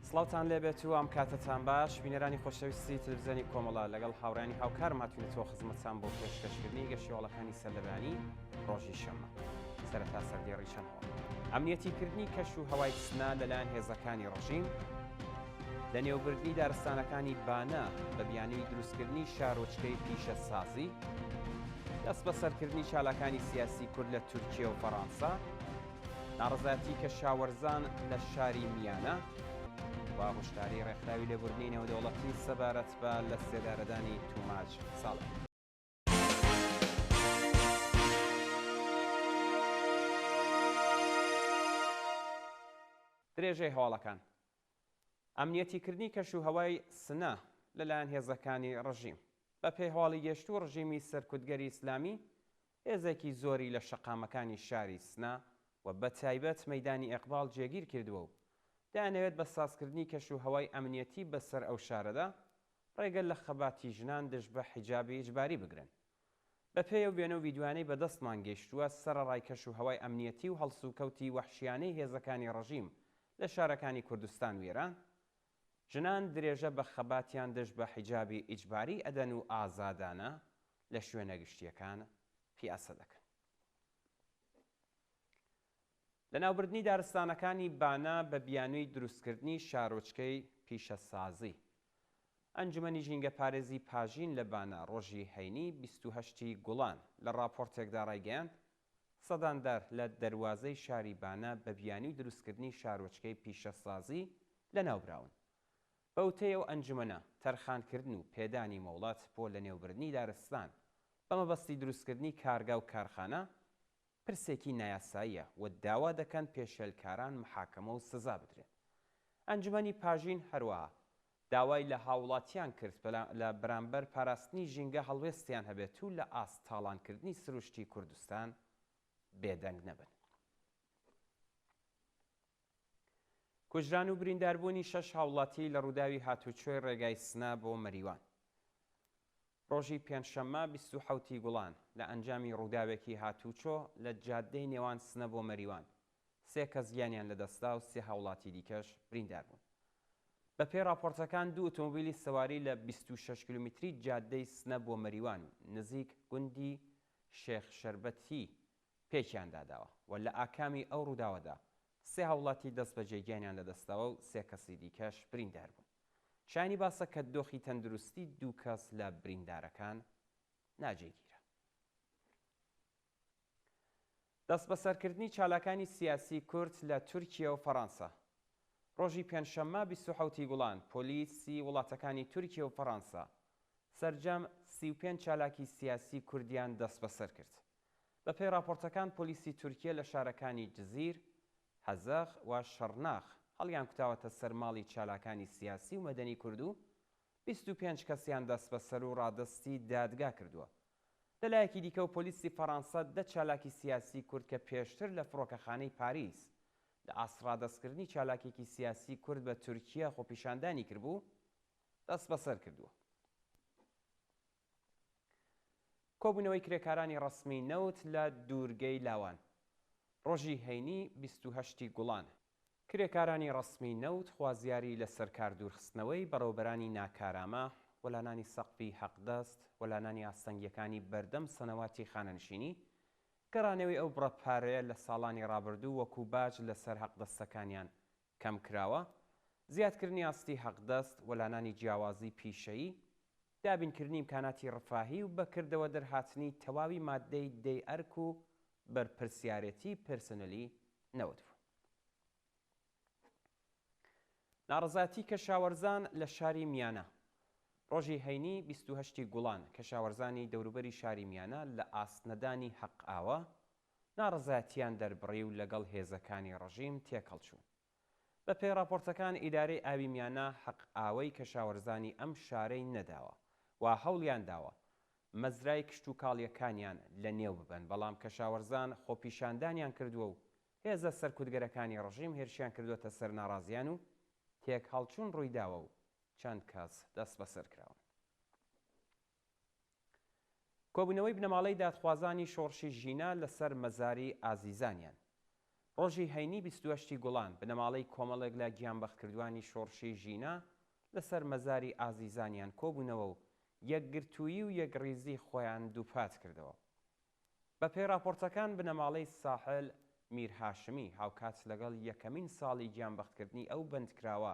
سڵاوتان لێبێت و ئەم کاتەتان باش بینەرانی خۆشەویستی تەلەڤزیۆنی کۆمەڵە لەگەڵ هاوڕێیانی هاوکارم هاتوینەتەوە خزمەتان بۆ پێشکەشکردنی گەشتیواڵەکانی سەرلەبەیانی ڕۆژی شەممە سەرەتا سەردێڕی چەند هەواڵ ئەمنیەتیکردنی کەش و هەوای سنە لەلایەن هێزەکانی ڕژیم لەنێوبردنی دارستانەکانی بانە بە بیانووی دروستکردنی شارۆچکەی پیشەسازی، دەستبەسەرکردنی چالاکانی سیاسی کورد لە تورکیە و فەڕانسە، ناڕەزایەتی کەشاوەرزان لە شاری میانە و هۆشداری ڕێکخراوی لێبوردنی نێودەوڵەتی سەبارەت بە لەسێدارەدانی توماج ساڵح. درێژەی هەواڵەکان. ئەمنیەتیکردنی کەش و هەوای سنە لە لایەن هێزەکانی ڕژیم. بە پێی هەواڵی گەیشتوو ڕژیمی سەرکوتگەری ئیسلامی هێزێکی زۆری لە شەقامەکانی شاری سنە و بە تایبەت مەیدانی ئێقباڵ جێگیر کردووە و دەیانەوێت بە سازکردنی کەش و هەوای ئەمنیەتی بە سەر ئەو شارەدا ڕێگە لە خەباتی ژنان دژ بە حیجابی ئیجباری بگرن. بە پێی ئەو وێنە و ڤیدیۆیانەی بە دەستمان گەیشتووە، سەرەڕای کەش و هەوای ئەمنیەتی و هەڵسوکەوتی وەحشیانەی هێزەکانی ڕژیم لە شارەکانی کوردستان و ئێران، ژنان درێژە بە خەباتیان دژ بە حیجابی ئیجباری ئەدەن و ئازادانە لە شوێنە گشتییەکان پیاسە دەکەن. لەناوبردنی دارستانەکانی بانە بە بیانووی دروستکردنی شارۆچکەی پیشەسازی. ئەنجومەنی ژینگەپارێزی پاژین لە بانە ڕۆژی هەینی 28 ی گوڵان لە ڕاپۆرتێکدا ڕایگەیاند، سەدان دار لە دەروازەی شاری بانە بە بیانووی دروستکردنی شارۆچکەی پیشەسازی لەناوبراون. بە وتەی ئەو ئەنجومەنە، تەرخانکردن و پێدانی مۆڵەت بۆ لەنێوبردنی دارستان بە مەبەستی دروستکردنی کارگا و کارخانە پرسێکی نایاساییە و داوا دەکەن پێشێلکاران محاکەمە و سزا بدرێن. ئەنجومەنی پاژین هەروەها داوای لە هاووڵاتیان کرد لە بەرامبەر پاراستنی ژینگە هەڵوێستیان هەبێت و لە ئاست تاڵانکردنی سروشتی کوردستان بێدەنگ نەبن. کوژران و برینداربوونی شەش هاوڵاتی لە ڕووداوی هاتوچۆی ڕێگای سنە بۆ مەریوان. ڕۆژی پێنجشەممە 27 ی گوڵان لە ئەنجامی ڕووداوێکی هاتوچۆ لە جادەی نێوان سنە بۆ مەریوان سێ کەس گیانیان لەدەستدا و سێ هاوڵاتی دیکەش بریندار بوون. بەپێی ڕاپۆرتەکان دوو ئۆتۆمۆبیلی سواری لە 26 کیلۆمیتری جادەی سنە بۆ مەریوان و نزیک گوندی شێخ شەربەتی پێکیان داداوە و لە ئاکامی ئەو ڕووداوەدا سێ هاوڵاتی دەستبەجێ گیانیان لەدەستداوە و سێ کەسی دیکەش بریندار بوون. شایانی باسە کە دۆخی تەندروستی دوو کەس لە بریندارەکان ناجێگیرە. دەستبەسەرکردنی چالاکانی سیاسی کورد لە تورکیە و فەڕانسە ڕۆژی پێنجشەممە 27 ی گوڵان پۆلیسی وڵاتەکانی تورکیە و فەڕانسە سەرجەم 35 چالاکی سیاسی کوردیان دەستبەسەر کرد. بەپێی ڕاپۆرتەکان پۆلیسی تورکیە لە شارەکانی جزیر، هەزەخ و شەڕناخ هەڵیانکوتاوەتە سەر ماڵی چالاکانی سیاسی و مەدەنی کورد و 25 کەسیان دەستبەسەر و ڕادەستی دادگا کردووە. لەلایەکی دیکەوە پۆلیسی فەڕانسە دە چالاکی سیاسی کورد کە پێشتر لە فڕۆکەخانەی پاریس لە ئاست ڕادەستکردنی چالاکێکی سیاسی کورد بە تورکیە خۆپیشاندانی کردبوو، دەستبەسەر کردووە. کۆبوونەوەی کرێکارانی ڕەسمی نەوت لە دوورگەی لاوان ڕۆژی هەینی 28 ی گوڵان، کرێکارانی ڕەسمی نەوت خوازیاری لەسەرکار دوورخستنەوەی بەڕێوەبەرانی ناکارامە، وەلانانی سەقفی حەقدەست، وەلانانی ئاستەنگییەکانی بەردەم سەنەواتی خانەنشینی، گەڕانەوەی ئەو بڕە پارەیە لە ساڵانی ڕابردوو وەکو باج لەسەر حەقدەستەکانیان کەمکراوە، زیادکردنی ئاستی حەقدەست، وەلانانی جیاوازی پیشەیی، دابینکردنی ئیمکاناتی ڕفاهی و بەکردەوە دەرهاتنی تەواوی ماددەی دەی ئەرک و بەرپرسیارێتی پێرسونلی نەوت بوون. ناڕەزایەتی کەشاوەرزان لە شاری میانە ڕۆژی هەینی 28 ی گوڵان کەشاوەرزانی دەوروبەری شاری میانە لە ئاست نەدانی حەق ئاوە ناڕەزایەتیان دەربڕی و لەگەڵ هێزەکانی ڕژیم تێکهەڵچوون. بە پێی ڕاپۆرتەکان ئیدارەی ئاوی میانە حەق ئاوەی کەشاوەرزانی ئەم شارەی نەداوە و هەوڵیان داوە مەزرای کشتوکاڵیەکانیان لە نێو ببەن بەڵام کەشاوەرزان خۆپیشاندانیان کردووە و هێزە سەرکوتگەرەکانی ڕژیم هێرشیان کردووەتە سەر ناڕازیان و تێکهەڵچوون ڕوویداوە و چەند کەس دەستبەسەر کراون. کۆبوونەوەی بنەماڵەی دادخوازانی شۆڕشی ژینا لەسەر مەزاری ئازیزانیان. ڕۆژی هەینی 28 ی گوڵان، بنەماڵەی کۆمەڵێک لە گیانبەختکردووانی شۆڕشی ژینا لەسەر مەزاری ئازیزانیان کۆبوونەوە و یەکگرتوویی و یەکڕیزی خۆیان دووپات کردەوە. بەپێی ڕاپۆرتەکان بنەماڵەی ساحل میرهاشمی هاوکات لەگەڵ یەکەمین ساڵی گیانبەختکردنی ئەو بەندکراوە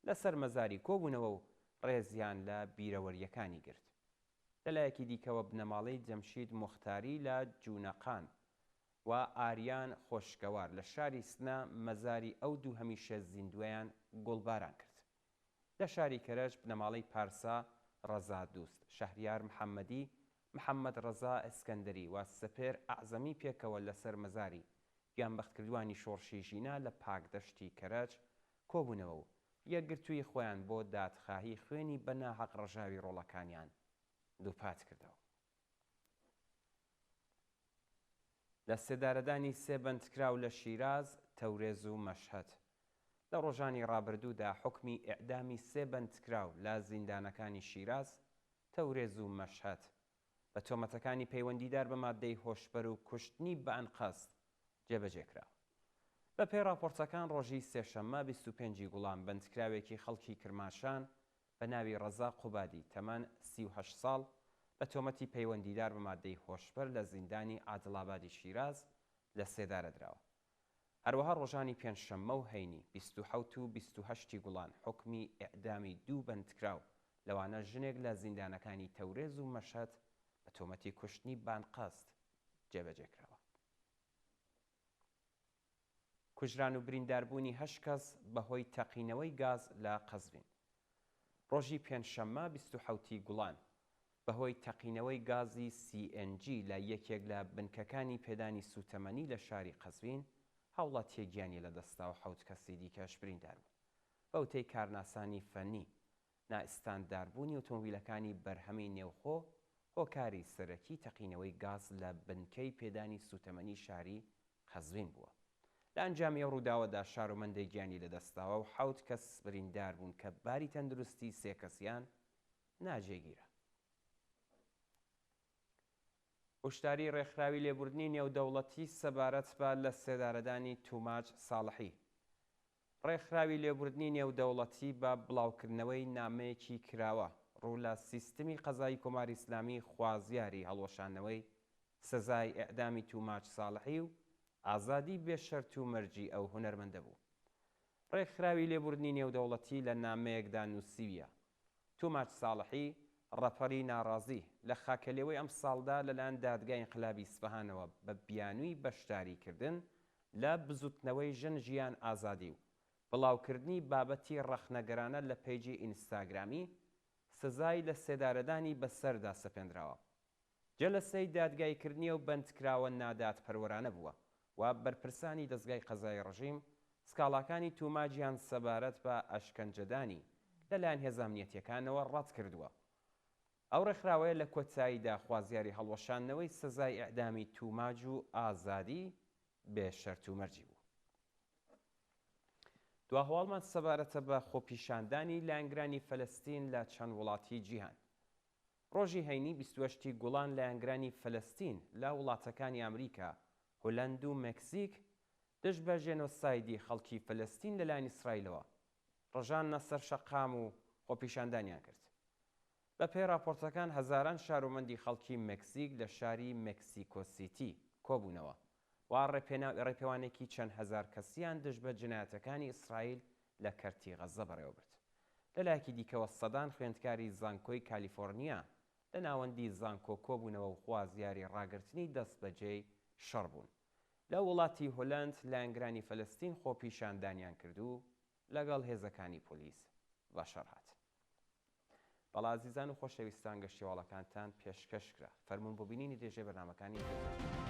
لەسەر مەزاری کۆبوونەوە و ڕێزیان لە بیرەوەرییەکانی گرت. لەلایەکی دیکەوە بنەماڵەی جەمشید موختاری لە جوونەقان و ئاریان خۆشگەوار لە شاری سنە مەزاری ئەو دوو هەمیشە زیندووەیان گوڵباران کرد. لە شاری کەرەج بنەماڵەی پارسا ڕەزا دووست، شەهریار محەممەدی، محەممەد ڕەزا ئەسکەندەری و سپێر ئەعزەمی پێکەوە لەسەر مەزاری گیانبەختکردووانی شۆڕشی ژینا لە پاکدەشتی کەرەج کۆبوونەوە و یەکگرتوویی خۆیان بۆ دادخواهی خوێنی بە ناحەق ڕژاوی ڕۆڵەکانیان دووپات کردەوە. لە سێدارەدانی سێ بەندکراو لە شیراز، تەورێز و مەشهەد. لە ڕۆژانی ڕابردوودا حوکمی ئێعدامی سێ بەندکراو لە زیندانەکانی شیراز، تەورێز و مەشهەد بە تۆمەتەکانی پەیوەندیدار بە ماددەی هۆشبەر و کوشتنی بەئەنقەست جێبەجێ کرا. بەپێی ڕاپۆرتەکان ڕۆژی سێشەممە 25 ی گوڵان بەندکراوێکی خەڵکی کرماشان بە ناوی ڕەزا قوبادی تەمەن 38 ساڵ بە تۆمەتی پەیوەندیدار بە ماددەی هۆشبەر لە زیندانی عادڵابادی شیراز لە سێدارە دراوە. هەروەها ڕۆژانی پێنجشەممە و هەینی 27 و 28 ی گوڵان حوکمی ئێعدامی دوو بەندکراو لەوانە ژنێک لە زیندانەکانی تەورێز و مەشهەد بە تۆمەتی کوشتنی بانقەست جێبەجێ کراوە. کوژران و برینداربوونی هەشت کەس بەهۆی تەقینەوەی گاز لە قەزوین. ڕۆژی پێنجشەممە 27 ی گوڵان، بەهۆی تەقینەوەی گازی سی ئێن جی لە یەکێک لە بنکەکانی پێدانی سووتەمەنی لە شاری قەزوین، هاوڵاتییەک گیانی لەدەستدا و حەوت کەسی دیکەش بریندار بوون. بە وتەی کارناسانی فەنی، نائستانداربوونی ئۆتۆمبیلەکانی بەرهەمی نێوخۆ هۆکاری سەرەکی تەقینەوەی گاز لە بنکەی پێدانی سووتەمەنی شاری قەزوین بووە. لە ئەنجامی ئەو ڕووداوەدا شارۆمەندێک گیانی لەدەستداوە و حەوت کەس بریندار بوون کە باری تەندروستی سێ کەسیان ناجێگیرە. هۆشداری ڕێکخراوی لێبوردنی نێودەوڵەتی سەبارەت بە لەسێدارەدانی توماج ساڵحی ڕێکخراوی لێبوردنی نێودەوڵەتی بە بڵاوکردنەوەی نامەیەکی کراوە ڕوو لە سیستمی قەزایی کۆماری ئیسلامی خوازیاری هەڵوەشاندنەوەی سزای ئێعدامی توماج ساڵحی و ئازادی بێ شەرت و مەرجی ئەو هونەرمەندە بوو. ڕێکخراوی لێبوردنی نێودەوڵەتی لە نامەیەکدا نووسیویە، توماج ساڵحی، ڕەپەری ناڕازی، لە خاکەلێوەی ئەمساڵدا لەلایەن دادگای ئینقلابی ئیسفەهانەوە بە بیانووی بەشداریکردن لە بزوتنەوەی ژن ژیان ئازادی و بڵاوکردنی بابەتی ڕەخنەگرانە لە پەیجی ئینستاگرامی، سزای لە سێدارەدانی بەسەردا سەپێندراوە. جەلسەی دادگاییکردنی ئەو بەندکراوە نادادپەروەرانە بووە و بەرپرسانی دەزگای قەزایی ڕژیم سکاڵاکانی توماجیان سەبارەت بە ئەشکەنجەدانی لەلایەن هێزە ئەمنیەتیەکانەوە ڕەتکردووە. ئەو ڕێکخراوەیە لە کۆتاییدا خوازیاری هەڵوەشاندنەوەی سزای ئێعدامی توماج و ئازادی بێ شەرت و مەرجی بوو. دوا هەواڵمان سەبارەتە بە خۆپیشاندانی لایەنگرانی فەلەستین لە چەند وڵاتی جیهان. ڕۆژی هەینی 28 ی گوڵان لایەنگرانی فەلەستین لە وڵاتەکانی ئەمریکا، هولەند و مەکسیک دژ بە ژێنۆسایدی خەڵکی فەلەستین لەلایەن ئیسرائیلەوە ڕژاننە سەر شەقام و خۆپیشاندانیان کرد. بەپێی ڕاپۆرتەکان هەزاران شارۆمەندی خەڵکی مەکسیک لە شاری مەکسیکۆ سیتی کۆبوونەوە و ڕێپێوانێکی چەند هەزار کەسییان دژ بە جنایەتەکانی ئیسرائیل لە کەرتی غەززە بەڕێوەبرد. لەلایەکی دیکەوە سەدان خوێندکاری زانکۆی کالیفۆرنیا لە ناوەندی زانکۆ کۆبوونەوە و خوازیاری ڕاگرتنی دەستبەجێی شەڕ بوون. لە وڵاتی هولەند لایەنگرانی فەلەستین خۆپیشاندانیان کرد و لەگەڵ هێزەکانی پۆلیس بەشەڕ هاتن. بەڵێ ئازیزان و خۆشەویستان گەشتیواڵەکانتان پێشکەش کرا. فەرموون بۆ بینینی درێژەی بەرنامەکانی تەلەفزیۆنی.